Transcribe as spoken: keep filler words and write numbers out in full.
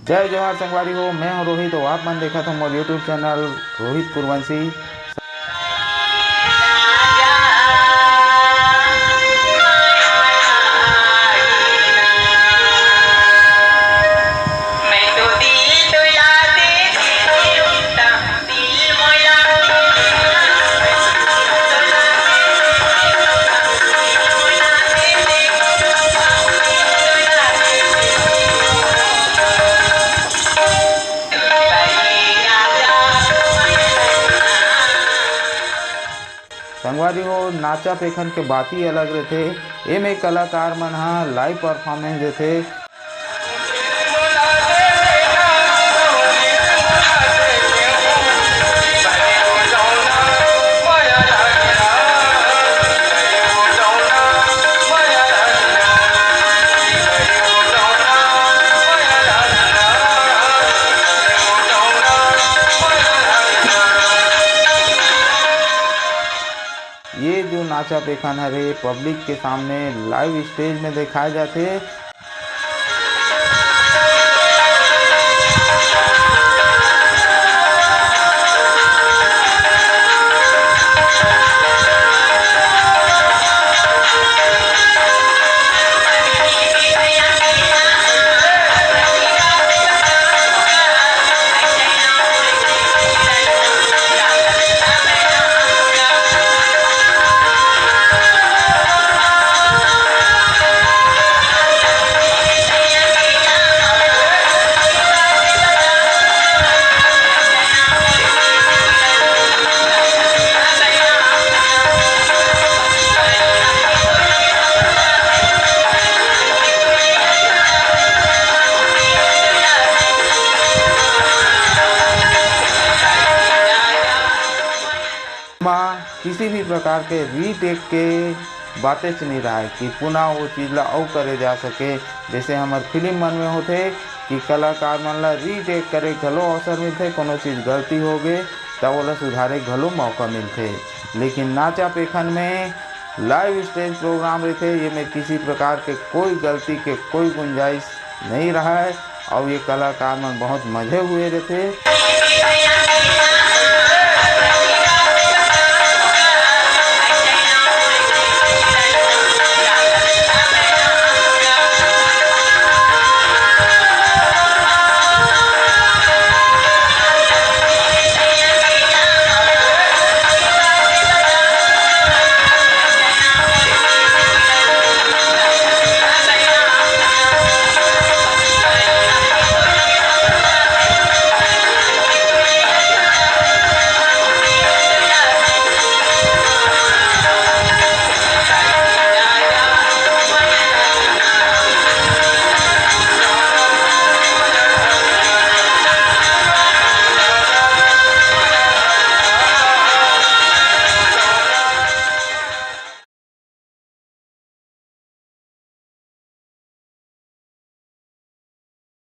जय जोहार संगवारी हो, मैं हूं रोहित। तो आप मन देखत हो मोर YouTube चैनल रोहित कुरवंशी। संगवारी हो, नाचा पेखन के बात ही अलग रथे। एमे कलाकार मन ह live performance देथे। ये जो नाचा पेखन हरे, public के सामने live stage में दिखाए जाथे। मा किसी भी प्रकार के रीटेक के बातेच नहीं रहा है कि पुनः वो चीज ला अउ करे जा सके। जैसे हमर फिल्म मन में होथे कि कलाकार मन ला रीटेक करे घलो अवसर मिलथे, कोनो चीज गलती हो गे त ओला सुधारे घलो मौका मिलथे। लेकिन नाचा पेखन में live stage program रहिथे, ये में किसी प्रकार के कोई गलती के कोई गुंजाइश नहीं रहा है। और ये कलाकार मन बहुत मजे हुए रहिथे।